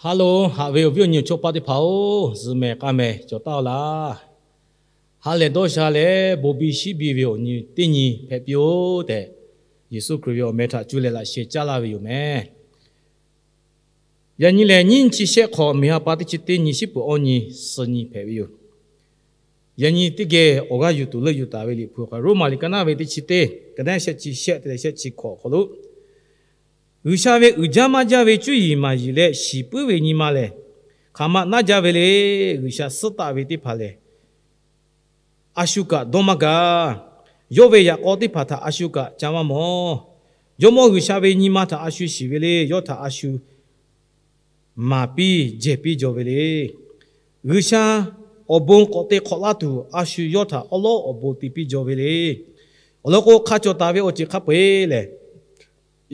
Ha loˬ, haꞈ ve awˬ viˉ awˬ nyi awˬ chawˇ paˆ teˇ hpaˍ-oˬ, zuhꞈ mehˍ k'aˇ mehˍ cawˬ taˉ-oˆ laˇ. Ha lehˬ dawˇ sha leh bon biˇ shiˉ biˇ ve awˬ nyi teˇ nyi hpehꞈ piˇ-oˆ tehꞈ, Yeˍsuˆ Hkriꞈ ve awˬ meh htaꞈ cuˇ leh laꞈ sheh caˇ laˇ ve yoˬ meh. Yaꞈ nyi lehˬ, nyiˇ nyi chi shehˆ hk'awꞈ, miˬ ha pa teˇ chi teˇ nyi, shiˉ peuˬ awˇ nyi, suh nyi hpehꞈ ve yoˬ. Yaꞈ nyi teˇ geh awˬ g'aˇ yuˬ tuˬ leuˆ yuˬ taˍ ve Liꞈ hpu hk'aw, Roˉmaꞈ liꞈ ka naˇ ve teˇ chi teˇ, ka naˇ shehˆ chi shehˆ te leh shehˆ chi hk'awꞈ awˬ hk'aw lo, G'uiˬsha ve uiˍ jaˇ maˇ jaˇ ve cuˇ yiˍ maˍ yiˍ leh shiˍ puiˉ ve nyi ma lehˬ, hk'aˬ ma naˇ jaˇ ve le. G'uiˬsha suhˉ taˆ ve teˇ hpaˍ lehˬ, a shu kaꞈ dawˇ maˇ gaˬ. Yawˇ ve yaꞈ k'aw teˇ hpaˍ htaꞈ a shu kaꞈ ca maˇ mawˬ. Jawˇmawˇ G'uiˬsha ve nyi ma htaꞈ a shu shiˍ ve le. Yawˇ htaꞈ a shu maˍ piˇ jehˬ piˇ jaw ve le. G'uiˬsha awˬ bon k'awꞈ te hk'awꞈ laˇ tuˬ, a shu yawˇ htaꞈ awˉ lawˉ awˬ bon te piˇ jaw ve le. Awˬ lawn k'o, hk'a cawˬ taˍ ve awˬ ceuˬ hk'a peu-eˬ lehˬ,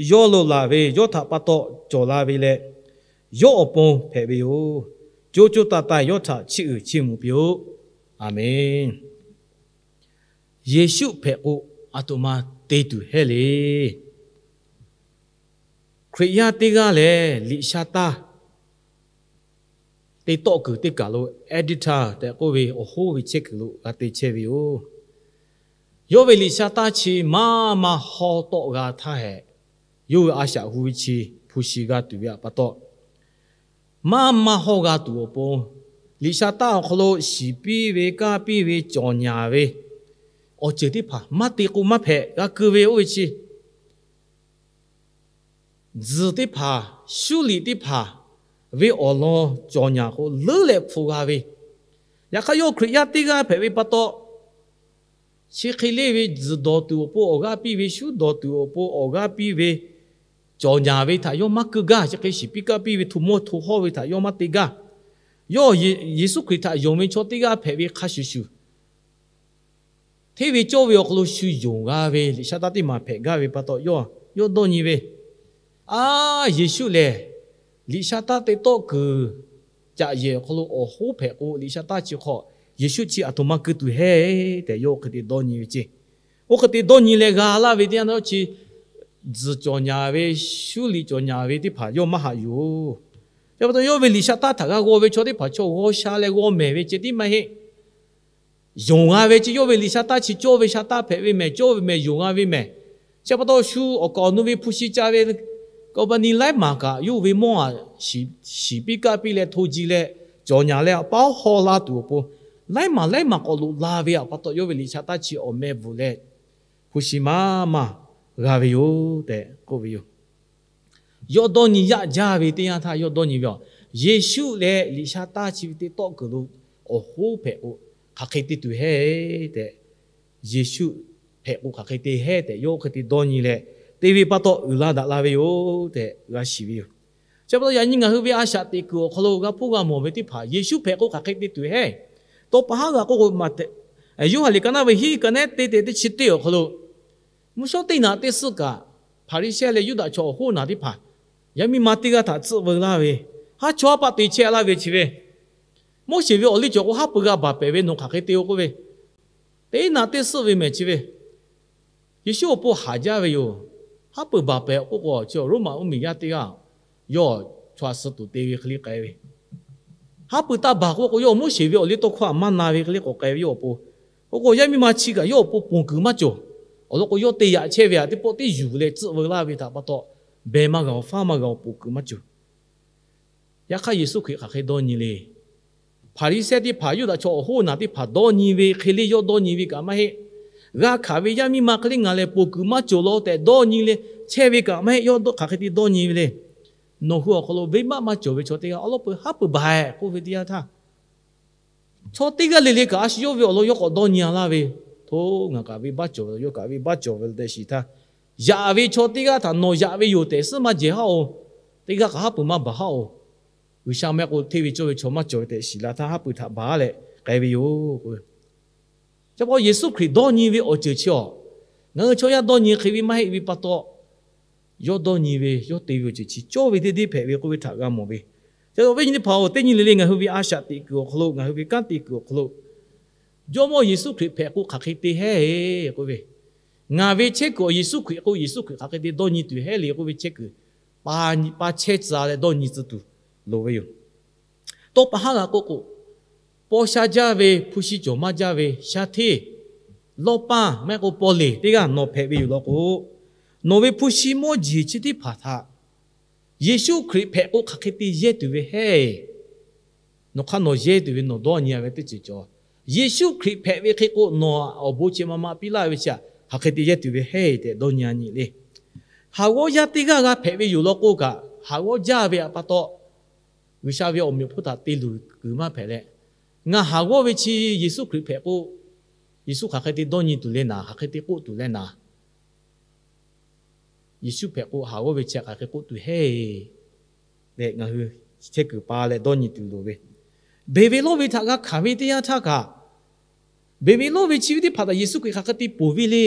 yawˇ loꞈ laˬ ve, yawˇ htaꞈ pa taw cawˬ la ve leh, yawˇ awˬ pon hpehꞈ ve yoˬ. Co co taiˍ taiˍ yawˇ htaꞈ chiˇ uiˍ chiˇ mvuh piˇ-oˆ. Aˍmenˍ. Yeˍsuˆ hpehꞈ k'o, aˬ htoꞈ ma te tuˬ hehˉ le. Hkriꞈ yaˇ teˇ g'aˇ lehˬ, liꞈ sha taˇ te tawˆ kuiˬ teˇ kaˬ lo editor tehꞈ k'oˆ ve awˬ hoˉ ve chehˇ kuiˬ lo g'a te chehˇ ve yoˬ. Yawˇ ve liꞈ sha taˇ chi maˇ maˇ hawˇ tawˆ g'a htaˇ hehꞈ, yawˇ hui a shaꞈ hu ve chi hpu shi g'a tuˬ ve htaꞈ pa taw, maˇ maˇ hawˇ g'a tuˬ awˬ pon, liꞈ sha taˇ awˬ hk'aw lo shiˍ piˇ ve, kaˇ piˇ ve, cawˬ nyaˍ ve awˬ ceuˬ teˇ hpaˍ maˇ te k'o maˇ hpehꞈ g'a keu ve oˇ ve chi tzuhˬ teˇ hpaˍ, shuˉ liꞈ teˇ hpaˍ ve awˬ lawn cawˬ nyaˍ k'o, leuˉ leh hpu g'a ve. Yaꞈ hk'aˇ, yawˇ Hkriꞈ yaˇ teˇ g'aˇ hpehꞈ ve pa taw, chi hk'e le ve tzuhˬ dawˬ tuˬ awˬ pon awˬ g'aˇ piˇ ve, shuˉ dawˬ tuˬ awˬ pon awˬ g'aˇ piˇ ve, cawˬ nyaˍ ve htaꞈ yawˇ maˇ keu gaˇ. Chi hk'e shiˍ piˇ kaˇ piˇ ve, hto mawˇ hto hawˇ ve htaꞈ yawˇ maˇ te gaˇ. Yawˇ Yeˍsuˆ Hkriꞈ htaꞈ yonˍ ve chaw teˇ g'aˇ hpehꞈ ve hk'a shuˍ shuˍ, hteˇ ve cawˇ ve awˬ hk'aw lo shu yonˍ g'a ve liꞈ sha taˇ teˇ maˬ hpehꞈ gaˇ ve pa taw, yawˇ, yawˇ dawˇ nyi ve, A, Yeˍsuˆ lehˬ, liꞈ sha taˇ te tawˆ kuiˬ caꞈ yehˬ awˬ hk'aw lo awˬ hoˉ hpehꞈ k'o, liꞈ sha taˇ chi hk'aw Yeˍsuˆ chi aˬ htoꞈ ma keu tuˬ hehˉ tehꞈ yawˇ oˇ hk'e te dawˇ nyi ve ceˇ. Oˇ hk'e te dawˇ nyi leh g'a laˇ ve teˇ yanˇ chi, tzuhˬ cawˬ nyaˍ ve, shuˉ liꞈ cawˬ nyaˍ ve teˇ hpaˍ yawˇ maˇ haꞈ yuˬ-oˬ. Chi pa taw, yawˇ ve liꞈ sha taˇ htaꞈ g'a g'aw ve chaw teˇ hpaˍ chaw g'aw sha leh g'aw mehˍ ve ceh tiˉ maˇ heˆ. Yonˍ g'a ve ceh, yawˇ ve liꞈ sha taˇ chi cawˇ ve sha taˇ hpehꞈ ve mehˍ, cawˇ ve mehˍ yonˍ g'a ve mehˍ. Chi pa taw, shu awˬ kaˍ awˬ nu ve hpu shi ca ve company laiˉ maˬ kaꞈ yawˇ ve mawˇ aꞈ shiˍ piˇ kaˇ piˇ leh hto ji leh cawˬ nyaˍ leh paˉ haw la tuˬ awˬ pon, laiˉ maˬ laiˉ maˬ k'awꞈ loꞈ la ve htaꞈ pa taw, yawˇ ve liꞈ sha taˇ chi awˬ meh bvuhˬ leh hpu shi maˇ maˇ g'a ve yoˬ tehꞈ k'oˆ ve yoˬ. Yawˇ dawˇ nyi yaˇ jaˇ ve teˇ yanˇ htaˇ yawˇ dawˇ nyi ve a, Yeˍsuˆ lehˬ liꞈ sha taˇ chi ve te tawˆ kuiˬ lo awˬ hoˉ hpehꞈ k'o, hk'aˬ hk'e te tuˬ hehˉ tehꞈ, Yeˍsuˆ hpehꞈ k'o hk'aˬ hk'e te hehˉ tehꞈ yawˇ oˇ hk'e te dawˇ nyi leh, te ve pa taw uiˍ la daꞈ la ve yoˬ tehꞈ g'a shiˍ ve yoˬ. Chi pa taw, yaꞈ nyi ngaˬ hui ve a shaꞈ teꞈ kuiˬ awˬ hk'aw lo g'a hpuˇ g'a mawˬ ve teˇ hpaˍ, Yeˍsuˆ hpehꞈ k'o hk'aˬ hk'e te tuˬ hehˉ. Tawˇ pa haˉ g'a k'oˆ k'o, Yoˇhanˬ liꞈ ka naˇ ve hiˉ ka nehˉ teˇ te teˇ chi teˇ awˬ hk'aw lo, mvuhˇ shawˉ teˇ naꞈ teˇ suhˆ kaꞈ, Hpaˍriˍsehˇ leh Yuˇdaꞈ chaw awˬ hoˉ naˬ teˇ hpaˍ yaˇ miˇ ma teˇ g'aˇ htaꞈ tcuhˆ veu laˇ ve, haˉ chawˇ haˉ paˆ te chehˇ laˇ ve chi ve, Moˉseˍ ve awˬ liˇ cawˬ k'o, haˉ pui g'a baˬ pehˍ ve nawˬ hk'aˬ hk'e te-o k'oˆ ve, teˇ naꞈ teˇ suhˆ ve mehˍ chi ve, Yeˍsuˆ awˬ pon haˍ jaˇ ve yoˬ. Haˉ pui baˬ pehˍ k'oˆ k'o, chi Roˉmaꞈ mvuhˇmiˬ yaˇ teˇ g'aˇ yawˇ chaw a suh tuˬ te ve hk'e le k'ai ve, haˉ pui taˇ baˬ k'oˆ k'o, yawˇ Moˉseˍ ve awˬ liˇ tawˇ hkawˇ htaꞈ maˇ na ve hk'e le k'awꞈ k'ai ve yawˇ awˬ pon. K'oˆ k'o, yaˇ miˇ ma chi kaꞈ yawˇ awˬ pon ponˬ kuiˬ maˇ cawˬ. Awˬ lawn k'o, yawˇ te yaꞈ chehˇ ve htaꞈ teˇ pawˆ teˇ yuˬ leh tcuhˆ veu laˇ ve htaꞈ pa taw, behˬ maˇ g'a-oˬ, faˉ maˇ g'a-oˬ, ponˬ kuiˬ maˇ cawˬ. Yaꞈ hk'aˇ, Yeˍsuˆ Hkriꞈ hk'aˬ hk'e dawˇ nyi le. Hpaˍriˍsehˇ teˇ hpaˍ, Yuˇdaꞈ chaw awˬ hoˉ naˬ teˇ hpaˍ dawˇ nyi ve hk'e le yawˇ dawˇ nyi ve kaꞈ maˇ heˆ. G'a hkanˍ ve yaˇ miˇ ma hk'e le ngaˬ lehˬ ponˬ kuiˬ maˇ cawˬ law tehꞈ dawˇ nyi leh chehˇ ve kaꞈ maˇ heˆ. Yawˇ hk'aˬ hk'e te dawˇ nyi ve le. Nawˬ hui awˬ hk'aw lo venˇbaˆ maˇ cawˬ ve chaw teˇ g'aˇ awˉ lawˉ pui haˉ pui baˬ-ehˍ k'oˆ ve teˇ yanˇ htaˇ, chaw teˇ g'aˇ le le kaꞈ a shu yawˇ ve awˬ lawn yawˇ k'awꞈ dawˇ nyi-a laˇ ve, Hto, ngaˬ kaꞈ venˇbaˆ cawˬ ve yoˬ, yawˇ kaꞈ venˇbaˆ cawˬ ve tehꞈ shiˍ htaˇ, yaꞈ ve chaw teˇ g'aˇ htaꞈ nawˬ yaꞈ ve yoˬ tehꞈ suhˉ maˇ jehˬ haˉ-oˬ. Teˇ g'aˇ kaꞈ haˉ pui maˇ baˬ haˉ-oˬ. G'uiˬsha mehˆ k'o hteˇ ve cawˇ ve chaw maˇ cawˬ ve tehꞈ shiˍ la htaˇ haˉ pui htaꞈ baˬ leh k'ai ve yoˬ. Chi pa taw Yeˍsuˆ Hkriꞈ dawˇ nyi ve awˬ ceuˬ chi awˬ, ngaˬ hui chaw yaˇ dawˇ nyi hk'e ve maˇ heˆ ve pa taw, yawˇ dawˇ nyi ve, yawˇ te ve awˬ ceuˬ chi cawˇ ve deˇ deˇ hpehꞈ ve k'oˆ ve htaꞈ g'a mawˬ ve. Chi pa taw viˉ nyi teˇ hpaˍ-oˬ, teˇ nyi le le ngaˬ hui ve a shaꞈ teꞈ kuiˬ awˬ hk'aw lo, ngaˬ hui ve kanˉ te kuiˬ awˬ hk'aw lo, Jawˇmawˇ Yeˍsuˆ Hkriꞈ hpehꞈ k'o hk'aˬ hk'e te hehˉ-e k'oˆ ve, ngaˬ ve chehˇ kuiˬ awˬ Yeˍsuˆ Hkriꞈ k'o Yeˍsuˆ Hkriꞈ hk'aˬ hk'e te dawˇ nyi tuˬ hehˉ le k'oˆ ve chehˇ kuiˬ, pa chehˇ tcuh leh dawˇ nyi tcuh tuˬ, loˍ ve yoˬ. Tawˇ pa haˉ g'a k'oˆ k'o, paw sha jaˇ ve, hpu shi cawˬ maˇ jaˇ ve sha hteˇ, lawˇ paˇ maˇ heˆ k'o paw leˬ teˇ g'aˇ nawˬ hpehꞈ ve yoˬ law k'o, nawˬ ve hpu shi mawˇ jeˬ chi teˇ hpaˍ htaꞈ Yeˍsuˆ Hkriꞈ hpehꞈ k'o hk'aˬ hk'e te yehˇ tuˬ ve heˆ. Nawˬ hk'aˇ nawˬ yehˇ tuˬ ve nawˬ dawˇ nyi-a ve teˇ ceuˬ cawˬ. Yeˍsuˆ Hkriꞈ hpehꞈ ve hk'e k'o nawˬ awˬ bon chi ma ma piˇ laˇ ve chi htaꞈ hk'aˬ hk'e te yehˇ tuˬ ve heˆ tehꞈ dawˇ nyi-a nyi le. Haˍ g'awˇ yaˇ teˇ g'aˇ g'a hpehꞈ ve yoˬ law k'o kaꞈ, haˍ g'awˇ jaˇ ve htaꞈ pa taw G'uiˬsha ve awˬ meꞈ awˬ hponˇ htaꞈ te luˬ kuiˬ maˇ hpehꞈ leh, ngaˬ haˍ g'awˇ ve chi Yeˍsuˆ Hkriꞈ hpehꞈ k'o, Yeˍsuˆ hk'aˬ hk'e te dawˇ nyi tuˬ le naˍ, hk'aˬ hk'e te k'oˆ tuˬ le naˍ, Yeˍsuˆ hpehꞈ k'o haˍ g'awˇ ve chi hk'aˬ hk'e k'oˆ tuˬ heˆ tehꞈ ngaˬ hui chehˇ kuiˬ pa leh dawˇ nyi tuˬ loˍ ve. Beˬ ve lawˇ ve htaꞈ g'a hkanˍ ve teˇ yanˇ htaˇ kaꞈ, beˬ ve lawˇ ve chi ve teˇ hpaˍ htaꞈ Yeˍsuˆ Hkriꞈ hk'aˬ hk'e te ponˬ ve le.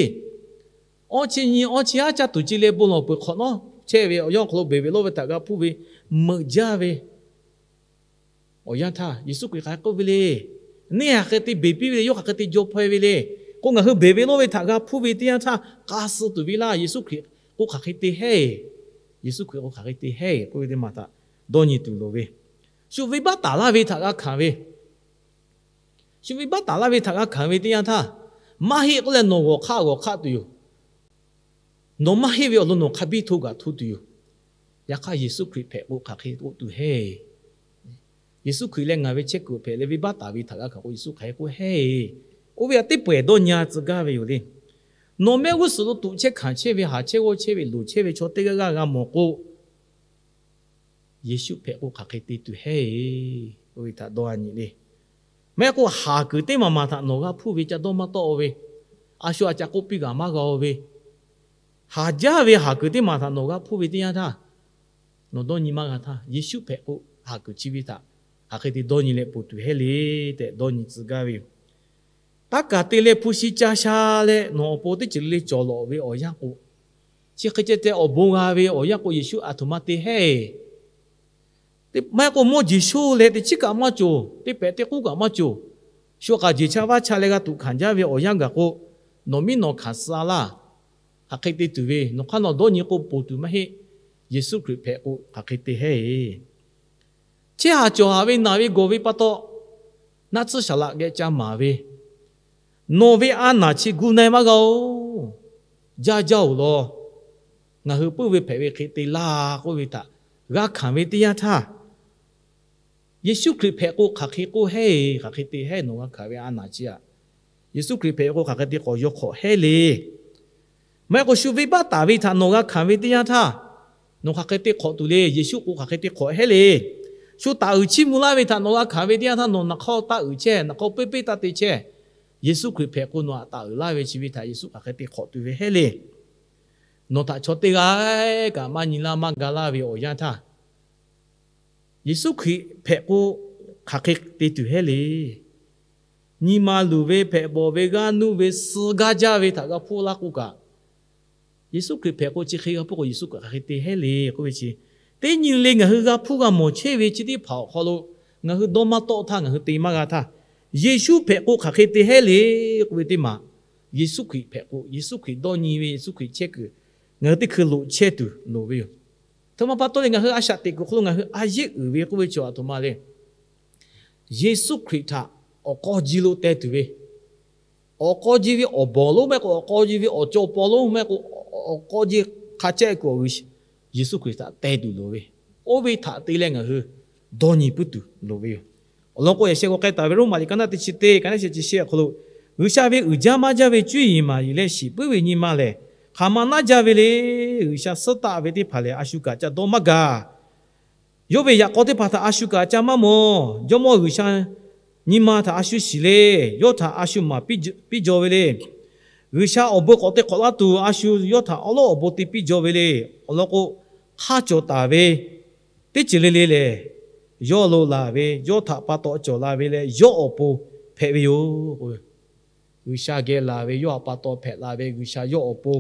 Awˇ chi nyi awˇ chi haˉ caˇ tuˬ ci leh bon lawˬ peuˬ hk'awꞈ nawˉ chehˇ ve awˬ yanˇ awˬ hk'aw lo beˬ ve lawˇ ve htaꞈ g'a hpuˇ ve meuꞈ jaˇ ve awˬ yanˇ htaˇ Yeˍsuˆ Hkriꞈ hk'aˬ hk'e k'oˆ ve le. Neˇ hk'aˬ hk'e te beˬ piˇ ve le, yawˇ hk'aˬ hk'e te jaw hpaw-e ve le. K'o ngaˬ hui beˬ ve lawˇ ve htaꞈ g'a hpuˇ ve teˇ yanˇ htaˇ k'a suh tuˬ ve laˇ. Yeˍsuˆ Hkriꞈ k'o hk'aˬ hk'e te heˆ. Yeˍsuˆ Hkriꞈ k'o hk'aˬ hk'e te heˆ k'oˆ ve teˇ maˬ htaꞈ dawˇ nyi tuˬ loˍ ve. Shu venˇbaˆ taˍ laˇ ve htaꞈ g'a hkanˍ ve, shu venˇbaˆ taˍ laˇ ve htaꞈ g'a hkanˍ ve teˇ yanˇ htaˇ, maˇ heˆ k'oˆ leh nawˬ g'awˬ hk'aˆ g'awˬ hk'aˆ tuˬ yoˬ. Nawˬ maˇ heˆ ve awˬ lawn nawˬ hk'a biˇ hto gaˬ hto tuˬ yoˬ. Yaꞈ hk'aˇ Yeˍsuˆ Hkriꞈ hpehꞈ k'o hk'aˬ hk'e k'oˆ tuˬ heˆ. Yeˍsuˆ Hkriꞈ leh ngaˬ ve chehˇ kuiˬ hpehꞈ leh venˇbaˆ taˍ ve htaꞈ g'a hkanˍ k'o Yeˍsuˆ hk'aˬ hk'e k'oˆ heˆ. Oˇ ve htaꞈ teˇ pawehˇ dawˇ nyi-a tcuh gaˇ ve yoˬ le. Nawˬ mehˆ g'uˇ suhˍ lo tuꞈ chehˇ hkanˍ chehˇ ve, haˍ chehˇ g'awˇ chehˇ ve, loˍ chehˇ ve chaw teˇ g'aˇ g'aˇ g'a mawˬ k'o, Yeˍsuˆ hpehꞈ k'o hk'aˬ hk'e te tuˬ heˆ. Oˇ ve htaꞈ dawˇ nyi le. Maˇ heˆ k'o haˍ kuiˬ teˇ maˬ maˬ htaꞈ nawˬ g'a hpuˇ ve ca dawˇ maˇ tawˆ-o ve, a shu a ca k'oˆ piˇ g'a maˇ g'a-o ve, haˍ jaˇ ve haˍ kuiˬ teˇ maˬ htaꞈ nawˬ g'a hpuˇ ve teˇ yanˇ htaˇ, nawˬ dawˇ nyi maˇ g'a htaˇ Yeˍsuˆ hpehꞈ k'o haˍ kuiˬ chi ve htaꞈ hk'aˬ hk'e te dawˇ nyi leh ponˬ tuˬ heˆ le tehꞈ dawˇ nyi tcuh gaˇ ve yoˬ. Taˇ kaˬ te leh hpu shi ca sha leh nawˬ awˬ pon teˇ ceuˬ le cawˬ lawˬ ve awˬ yanˇ k'o, chi hk'e ceh te awˬ bon g'a ve awˬ yanˇ k'o Yeˍsuˆ aˬ htoꞈ ma te heˆ. Maˇ heˆ k'o mawˇ jeˬ shoˇ leh teˇ chiˉ kaꞈ maˇ cawˬ, teˇ pehꞈ teˇ k'uˉ kaꞈ maˇ cawˬ, shu k'aˍ jeˬ cha vaˇ cha leh g'a tuꞈ hkanˍ jaˇ ve awˬ yanˇ gaˬ k'o, nawˬ miˉ nawˬ hkanˍ suh laˇ. Hk'aˬ hk'e te tuˬ ve nawˬ hk'aˇ nawˬ dawˇ nyi k'o ponˬ tuˬ maˇ heˆ. Yeˍsuˆ Hkriꞈ hpehꞈ k'o hk'aˬ hk'e te heˆ. Chehˇ haˍ cawˬ haˍ ve naˬ ve gawˬ ve pa taw, naˆ tsuhˇ shaˍ laꞈ geh ca maˍ ve, nawˬ ve a naˍ chi gu na-e maˇ g'a-oˬ. Jaˇ jaˇ-oˬ law. Ngaˬ hui puiˉ ve hpehꞈ ve hk'e te laˇ k'oˆ ve htaꞈ g'a hkanˍ ve teˇ yanˇ htaˇ, Yeˍsuˆ Hkriꞈ hpehꞈ k'o hk'aˬ hk'e k'oˆ heˆ, hk'aˬ hk'e te heˆ, nawˬ g'a hkanˍ ve a naˍ chi aꞈ, Yeˍsuˆ Hkriꞈ hpehꞈ k'o hk'aˬ hk'e te k'awꞈ yaw hk'awꞈ heˆ le. Maˇ heˆ k'o shu venˇbaˆ taˍ ve htaꞈ nawˬ g'a hkanˍ ve teˇ yanˇ htaˇ, nawˬ hk'aˬ hk'e te hk'awꞈ tuˬ le. Yeˍsuˆ k'o hk'aˬ hk'e te hk'awꞈ heˆ le. Shu taˍ uiˍ chiˇ mvuh laˇ ve htaꞈ nawˬ g'a hkanˍ ve teˇ yanˇ htaˇ nawˬ naˬ hk'aˇ taˆ uiˍ chehˇ, naˬ hk'aˇ peˇ peˇ taˆ te chehˇ. Yeˍsuˆ Hkriꞈ hpehꞈ k'o nawˬ aꞈ taˍ uiˍ laˇ ve chi ve htaꞈ Yeˍsuˆ hk'aˬ hk'e te hk'awꞈ tuˬ ve heˆ le. Nawˬ htaꞈ chaw teˇ g'aˇ kaꞈ maˇ nyi laˇ maˇ ga laˇ ve awˬ yanˇ htaˇ, Yeˍsuˆ Hkriꞈ hpehꞈ k'o hk'aˬ hk'e te tuˬ heˆ le. Nyi ma luˬ ve, hpehꞈ bawˬ ve, g'aˇ nuˇ ve, suh gaˇ jaˇ ve htaꞈ g'a hpuˇ laˇ k'oˆ kaꞈ, Yeˍsuˆ Hkriꞈ hpehꞈ k'o chi hk'e g'a hpuˇ k'o Yeˍsuˆ Hkriꞈ hk'aˬ hk'e te heˆ le k'oˆ ve chi, teˇ nyi le ngaˬ hui g'a hpuˇ g'a mawˬ chehˇ ve chi teˇ hpaˍ awˬ hk'aw lo ngaˬ hui dawˇ maˇ tawˆ htaˇ ngaˬ hui te maˇ g'a htaˇ, Yeˍsuˆ hpehꞈ k'o hk'aˬ hk'e te heˆ le k'oˆ ve teˇ maˬ, Yeˍsuˆ Hkriꞈ hpehꞈ k'o Yeˍsuˆ Hkriꞈ dawˇ nyi ve Yeˍsuˆ Hkriꞈ chehˇ kuiˬ ngaˬ hui teˇ hkui loꞈ chehˇ tuˬ loˍ ve yoˬ. Aˬ htoꞈ ma pa taw leh ngaˬ hui a shaꞈ teꞈ kuiˬ hk'aw lo ngaˬ hui a yeˉ uiˍ ve k'oˆ ve chi aˬ htoꞈ ma le. Yeˍsuˆ Hkriꞈ htaꞈ awˬ k'aw ji lo teh tuˬ ve, awˬ k'aw ji ve awˬ bawˬ lonˉ maˇ heˆ k'o, awˬ k'aw ji ve awˬ cawˬ paw lonˉ maˇ heˆ k'o, awˬ k'aw ji hk'a cehˇ kuiˬ awˬ g'uiˬ Yeˍsuˆ Hkriꞈ htaꞈ teh tuˬ loˍ ve, oˇ ve htaꞈ te leh ngaˬ hui dawˇ nyi puiˉ tuˬ loˍ ve yoˬ. Awˬ lawn k'o, yaꞈ sheh k'awꞈ k'ai taˍ ve Roˉmaꞈ liꞈ ka naˆ teˇ chi teˇ, ka naˆ sheh chi shehˆ awˬ hk'aw lo, G'uiˬsha ve uiˍ jaˇ maˇ jaˇ ve cuˇ yiˍ maˍ yiˍ leh shiˍ puiˉ ve nyi ma lehˬ, hk'aˬ ma naˆ jaˇ ve le. G'uiˬsha suhˉ taˆ ve teˇ hpaˍ lehˬ, a shu kaꞈ ca dawˇ maˇ gaˬ. Yawˇ ve yaꞈ k'aw teˇ hpaˍ htaꞈ a shu kaꞈ ca maˇ mawˬ. Jawˇmawˇ G'uiˬsha nyi ma htaꞈ a shu shiˍ le. Yawˇ htaꞈ a shu maˍ piˇ jaw ve le. G'uiˬsha awˬ bon k'awꞈ te hk'awꞈ laˇ tuˬ, a shu yawˇ htaꞈ awˉ lawˉ awˬ bon te piˇ jaw ve le. Awˬ lawn k'o, hk'aˇ cawˬ taˍ ve teˇ ceuˬ le le lehˬ, yawˇ lo laˬ ve, yawˇ htaꞈ pa taw cawˬ la ve leh, yawˇ awˬ pon hpehꞈ ve yoˬ. G'uiˬsha geh laˬ ve, yawˇ htaꞈ pa taw hpehꞈ la ve, G'uiˬsha yawˇ awˬ pon,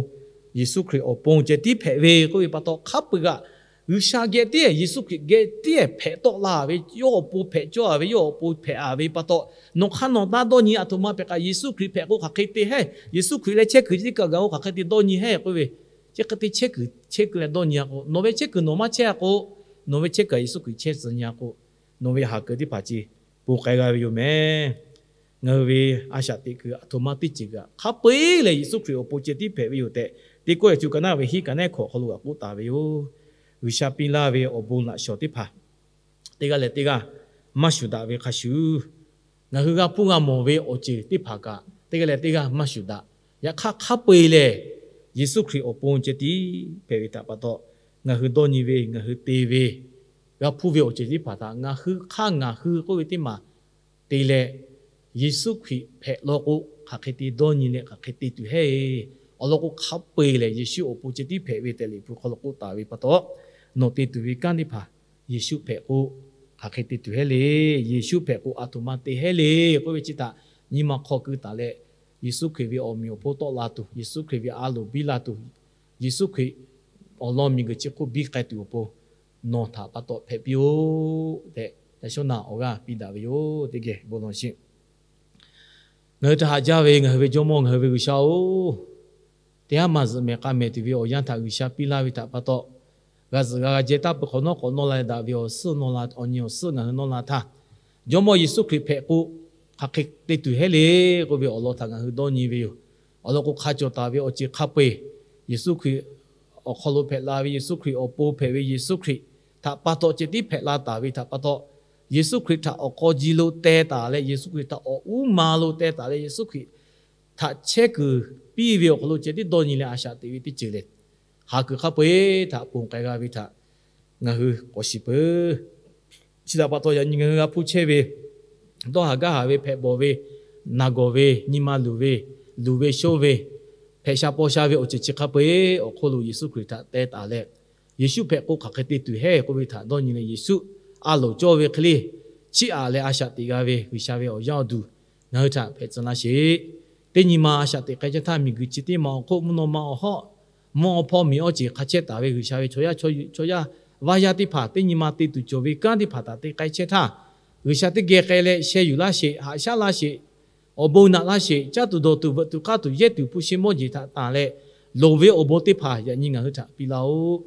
Yeˍsuˆ Hkriꞈ awˬ pon ceh tiˉ hpehꞈ ve k'oˆ ve pa taw, hk'a peu-eˬ kaꞈ G'uiˬsha geh tiˉ, Yeˍsuˆ Hkriꞈ geh tiˉ hpehꞈ tawˆ la ve, yawˇ awˬ pon hpehꞈ cawˇ ve, yawˇ awˬ pon hpehꞈ-a ve pa taw, nawˬ hk'aˇ nawˬ taˇ dawˇ nyi, aˬ htoꞈ ma hpehꞈ kaꞈ Yeˍsuˆ Hkriꞈ hpehꞈ k'o hk'aˬ hk'e te heˆ, Yeˍsuˆ Hkriꞈ leh chehˇ kuiˬ teˇ kaˬ gaˬ k'o hk'aˬ hk'e te dawˇ nyi heˆ k'oˆ ve, chi hk'e te chehˇ kuiˬ chehˇ kuiˬ leh dawˇ nyi-a k'o, nawˬ ve chehˇ kuiˬ nawˬ maˇ chehˇ-a k'o, Nawˬ ve chehˇ kuiˬ Yeˍsuˆ Hkriꞈ chehˇ tcuh nyi-a k'o, nawˬ ve haˍ kuiˬ teˇ hpaˍ ce ponˬ k'ai g'a ve yoˬ mehˍ. Ngaˬ hui ve a shaꞈ teꞈ kuiˬ aˬ htoꞈ ma teˇ ceuˬ kaꞈ hk'a peu-eˬ lehˬ, Yeˍsuˆ Hkriꞈ awˬ pon ceh tiˉ hpehꞈ ve yoˬ tehꞈ, Teˇ Kawˆ Yeˍsuˆ ka naˉ ve hiˉ ka nehˉ hkawꞈ awˬ hk'aw lo g'a k'oˆ taˍ ve yoˬ. G'uiˬsha piˇ laˇ ve awˬ bon laꞈ shawˍ teˇ hpaˍ teˇ g'aˇ leh teˇ g'aˇ maˇ shuˍ daꞈ ve hk'a shuˍ, ngaˬ hui g'a hpuˇ g'a mawˬ ve awˬ ceuˬ teˇ hpaˍ kaꞈ teˇ g'aˇ leh teˇ g'aˇ maˇ shuˍ daꞈ. Yaꞈ hk'aˇ, hk'a peu-eˬ lehˬ, Yeˍsuˆ Hkriꞈ awˬ pon ceh tiˉ hpehꞈ ve htaꞈ pa taw, ngaˬ hui dawˇ nyi ve, ngaˬ hui te ve, g'a hpuˇ ve awˬ ceuˬ teˇ hpaˍ htaꞈ ngaˬ hui hk'aˇ ngaˬ hui k'oˆ ve teˇ maˬ te leh, Yeˍsuˆ Hkriꞈ hpehꞈ law k'o, hk'aˬ hk'e te dawˇ nyi leh hk'aˬ hk'e te tuˬ heˆ. Awˬ lawn k'o, hk'a peu-eˬ lehˬ, Yeˍsuˆ awˬ pon ceh tiˉ hpehꞈ ve tehꞈ Liꞈ hpu hk'aw lo k'oˆ taˍ ve pa taw, nawˬ te tuˬ ve kanˉ teˇ hpaˍ Yeˍsuˆ hpehꞈ k'o, hk'aˬ hk'e te tuˬ heˆ le. Yeˍsuˆ hpehꞈ k'o, aˬ htoꞈ ma te heˆ le k'oˆ ve chi htaꞈ nyi ma hk'aw keu taˍ leh, Yeˍsuˆ Hkriꞈ ve awˬ meꞈ awˬ hponˇ tawˆ la tuˬ, Yeˍsuˆ Hkriꞈ ve a loˍ biˇ la tuˬ, Yeˍsuˆ Hkriꞈ awˬ lawn miˬguiˬ chi hk'oˆ biˇ k'ai tuˬ awˬ pon nawˬ htaꞈ pa taw hpehꞈ piˇ-oˆ tehꞈ, yaꞈ shawˉ naꞈ awˬ g'aˇ piˇ daꞈ ve yoˬ. Teˇ geh bon lawˬ sheˍ. Ngaˬ hui htaꞈ haꞈ jaˇ ve ngaˬ hui ve Jawˇmawˇ, ngaˬ hui ve G'uiˬsha-oˬ, teˇ haˉ maˇ zuhꞈ mehˍ k'a mehˍ tuˬ ve awˬ yanˇ htaꞈ G'uiˬsha piˇ laˇ ve htaꞈ pa taw, g'a zuhꞈ g'a g'a jehˇ taˇ peuˬ hk'awꞈ nawˉ k'awꞈ nawˇ la leh daꞈ ve awˬ suhˉ nawˇ la, awˬ nyi awˬ suhˉ ngaˬ hui nawˇ la htaˇ, Jawˇmawˇ Yeˍsuˆ Hkriꞈ hpehꞈ k'o, hk'aˬ hk'e te tuˬ heˆ le k'oˆ ve awˬ lawn htaꞈ ngaˬ hui dawˇ nyi ve yoˬ. Awˬ lawn k'o, hk'a cawˬ taˍ ve awˬ ceuˬ hk'a peu-eˬ, Yeˍsuˆ Hkriꞈ awˬ hk'aw lo hpehꞈ la ve, Yeˍsuˆ Hkriꞈ awˬ pon hpehꞈ ve Yeˍsuˆ Hkriꞈ htaꞈ pa taw ceh tiˉ hpehꞈ la taˍ ve htaꞈ pa taw, Yeˍsuˆ Hkriꞈ htaꞈ awˬ k'aw ji lo teh taˍ leh, Yeˍsuˆ Hkriꞈ htaꞈ awˬ uˉ ma lo teh taˍ leh, Yeˍsuˆ Hkriꞈ htaꞈ chehˇ kuiˬ piˇ ve awˬ hk'aw lo ceh tiˉ dawˇ nyi leh a shaꞈ teꞈ ve teˇ ceuˬ lehˬ, haˍ kuiˬ hk'a peu-eˬ htaꞈ ponˬ k'ai g'a ve htaꞈ ngaˬ hui k'awꞈ shiˍ peuˬ. Chi htaꞈ pa taw, yaꞈ nyi ngaˬ hui g'a hpuˇ chehˇ ve dawˇ haˍ gaˇ haˍ ve, hpehꞈ bawˬ ve, naˬ gawˬ ve, nyi ma luˬ ve, luˬ ve shoˇ ve, hpehꞈ sha paw sha ve awˬ ceuˬ chi hk'a peu-eˬ awˬ hk'oˆ lo Yeˍsuˆ Hkriꞈ htaꞈ teh taˍ leh, Yeˍsuˆ hpehꞈ k'o hk'aˬ hk'e te tuˬ heˆ k'oˆ ve htaꞈ dawˇ nyi leh, Yeˍsuˆ a loˍ cawˇ ve hk'e le chiˇ aꞈ leh a shaꞈ teꞈ g'a ve G'uiˬsha ve awˬ yaˇ awˬ duˬ ngaˬ hui htaꞈ hpehꞈ tcuh laˇ sheˍ. Teˇ nyi ma a shaꞈ teꞈ k'ai chehˇ htaˇ, miˬguiˬ chi teˇ maˬ awˬ hk'oˆ mvuhˇ naw ma awˬ hawˉ mvuhˇ awˬ hpawˇ miˬ awˬ ceuˬ hk'a chehˇ taˍ ve G'uiˬsha ve chaw yaˇ, chaw yaˇ vaˇ yaˇ teˇ hpaˍ teˇ nyi ma te tuˬ cawˬ ve kanˉ teˇ hpaˍ htaꞈ te k'ai chehˇ htaˇ, G'uiˬsha teˇ geh k'ai leh sheh yuˬ laˇ sheˍ, haꞈ shaˉ laˇ sheˍ, awˬ bon naꞈ laˇ sheˍ, caˇ tuˬ dawˬ tuˬ veuꞈ tuˬ k'aˇ tuˬ yehˇ tuˬ hpu shi mawˇ jeˬ htaꞈ tanˬ leh, loˍ ve awˬ bon teˇ hpaˍ yaꞈ nyi ngaˬ hui htaꞈ piˇ laˇ-oˆ.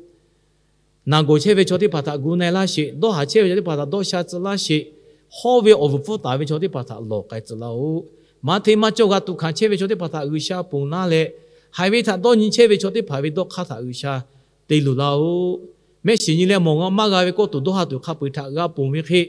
Naˬ gawˬ chehˇ ve chaw teˇ hpaˍ htaꞈ gu na-e laˇ sheˍ. Dawˇ haˍ chehˇ ve chaw teˇ hpaˍ htaꞈ dawˇ sha tcuh laˇ sheˍ. Hawˇ ve awˬ vuiˬ pfuhˇ taˍ ve chaw teˇ hpaˍ htaꞈ lawˬ k'ai tcuh laˇ-oˆ. Maˇ hteˇ maˇ cawˇ g'a tuꞈ hkanˍ chehˇ ve chaw teˇ hpaˍ htaꞈ G'uiˬsha ponˬ laˇ leh, haiˬ ve htaꞈ dawˇ nyi chehˇ ve chaw teˇ hpaˍ ve dawˇ hk'aˇ htaꞈ G'uiˬsha te luˬ laˇ-oˆ. Mehˆ shiˍ nyi leh mawˬ g'a maˇ g'a ve kawˇ tuˬ dawˇ ha tuˬ hk'a peu-eˬ htaꞈ g'a ponˬ ve hk'e,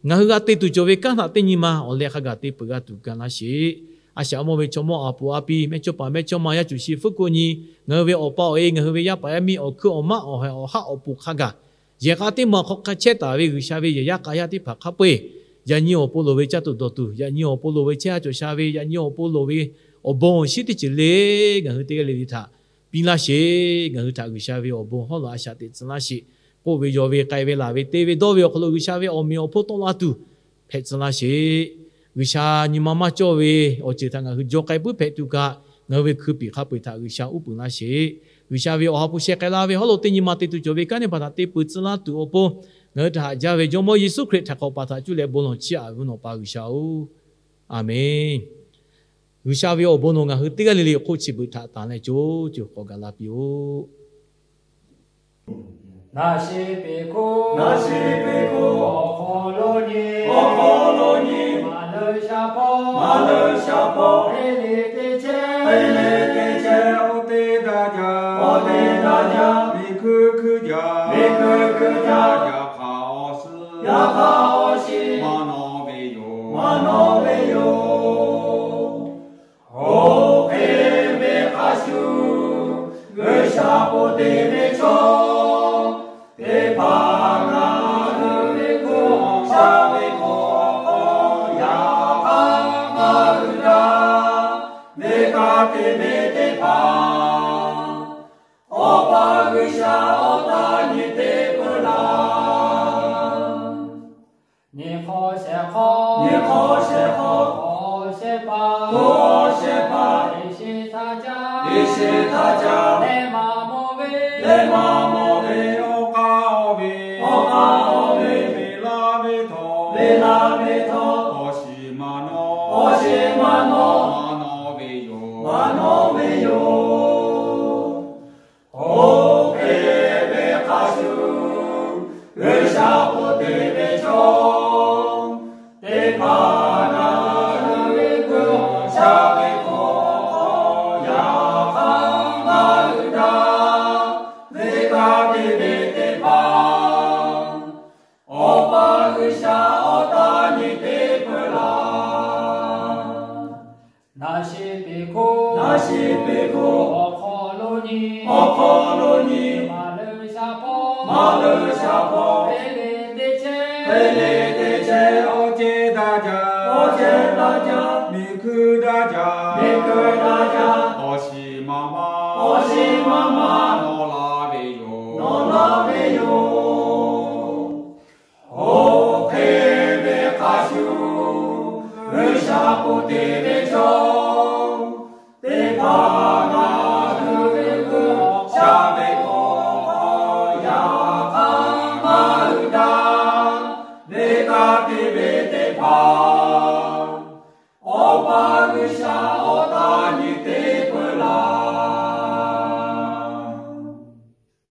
ngaˬ hui g'a te tuˬ cawˬ ve kanˉ htaꞈ teˇ nyi ma awˬ leh hk'a gaˬ te peuˬ g'a tuˬ ga laˇ sheˍ. A shaꞈ mawˇ ve chaw mawˇ a puˍ a pi, mehˇ chawˇ paˍ mehˇ chawˇ ma, yaˇ cuˬ shi fuˉ kuˆ nyi, ngaˬ hui ve awˬ pa awˬ e, ngaˬ hui ve yaˇ paˍ yaˇ miˇ awˬ hkuiˉ awˬ maˆ awˬ haiˬ awˬ haˆ awˬ poˬ hk'a gaˬ, yehˬ k'a teˇ maˬ hk'aw hk'a chehˇ taˍ ve G'uiˬsha ve yehˬ yaˇ k'a yaˇ teˇ hpaˍ hk'a peu-eˬ, yaꞈ nyi awˬ pon loˍ ve caˇ tuˬ dawˬ tuˬ, yaꞈ nyi awˬ pon loˍ ve chehˇ ha cawˬ sha ve, yaꞈ nyi awˬ pon loˍ ve awˬ bon awˬ shinˉ teˇ ceuˬ le, ngaˬ hui teˇ g'aˇ le le htaꞈ piˇ laˇ sheˍ. Ngaˬ hui htaꞈ G'uiˬsha ve awˬ bon hawˉ lo a shaꞈ teꞈ tcuh laˇ sheˍ. K'oˆ ve, yaw ve, k'ai ve, laˬ ve, te ve, dawˇ ve awˬ hk'aw lo G'uiˬsha ve awˬ meꞈ awˬ hponˇ tawˆ la tuˬ hpehꞈ tcuh laˇ sheˍ. G'uiˬsha nyi ma maˇ cawˇ ve awˬ ceuˬ htaꞈ ngaˬ hui jaw k'ai puiˉ hpehꞈ tuˬ kaꞈ, ngaˬ hui ve hkui piˍ hk'a peu-eˬ htaꞈ G'uiˬsha uˉ peunˍ laˇ sheˍ. G'uiˬsha ve awˬ ha hpu sheh k'ai la ve hawˉ lo teˇ nyi ma te tuˬ cawˬ ve kanˉ teˇ hpaˍ htaꞈ te peuˬ tcuh laˇ tuˬ awˬ pon, ngaˬ hui htaꞈ haꞈ jaˇ ve Jawˇmawˇ Yeˍsuˆ Hkriꞈ htaꞈ hk'awꞈ paˍ htaꞈ cuˇ leh bon lawˬ chiˇ aꞈ ve Nawˬ pa G'uiˬsha-oˬ, Aˍmenˍ. G'uiˬsha ve awˬ bon nawˬ ngaˬ hui teˇ g'aˇ le le awˬ hk'oˆ chi beuꞈ htaꞈ tanˬ leh co co k'awꞈ gaˬ la piˇ-oˆ. Naˍ sheˍ peˍ hkuˇ, naˍ sheˍ peˍ hkuˇ awˬ hk'aw lo nyi, awˬ hk'aw lo nyi, maˍ leuˬ sha hpawˇ, maˍ leuˬ sha hpawˇ, teˇ le teˇ chehˇ, teˇ le teˇ chehˇ, oˇ teˇ daꞈ jaˇ, oˇ teˇ daꞈ jaˇ, miˬ hkui hkui jaˇ, miˬ hkui hkui jaˇ, yaꞈ hk'aˇ awˬ suhˍ, yaꞈ hk'aˇ awˬ suhˍ, maˇ nawˇ ve yoˬ, maˇ nawˇ ve yoˬ. Oˇ hk'e ve hk'a shuˍ, G'uiˬsha po te ve chaw teˇ hpaˍ ngaˬ hui ve hk'oˆ sha ve hk'oˆ hk'aw yaꞈ hk'aˇ maˇ hui daꞈ ve hk'a te ve teˇ hpaˍ, Awˬ pa G'uiˬsha awˬ htaꞈ nyi te peuˬ laˇ. Nyi hk'awꞈ shehˍ hk'awꞈ, nyi hk'awꞈ shehˍ hk'awꞈ, hk'awꞈ shehˍ hpaˇ, hk'awꞈ shehˍ hpaˇ, Iˉshiˍ htaˇ caˇ, Iˉshiˍ htaˇ caˇ, leh maˇ mawˬ ve, leh maˇ mawˬ ve, awˬ k'aˇ ve, awˬ k'aˇ ve, ve laˇ ve htawˇ, ve laˇ ve htawˇ, awˬ shiˍ maˇ nawˇ, awˬ shiˍ maˇ nawˇ, maˇ nawˇ ve yoˬ, maˇ nawˇ ve yoˬ. Oˇ hk'e ve hk'a shuˍ Chehˇ daꞈ jaˇ, miˬ hkui daꞈ jaˇ, miˬ hkui daꞈ jaˇ, awˬ shiˍ maˍ maˇ, awˬ shiˍ maˍ maˇ, nawˬ la ve yoˬ, nawˬ la ve yoˬ. Oˇ hk'e ve hk'a shuˍ, G'uiˬsha k'oˆ te ve chaw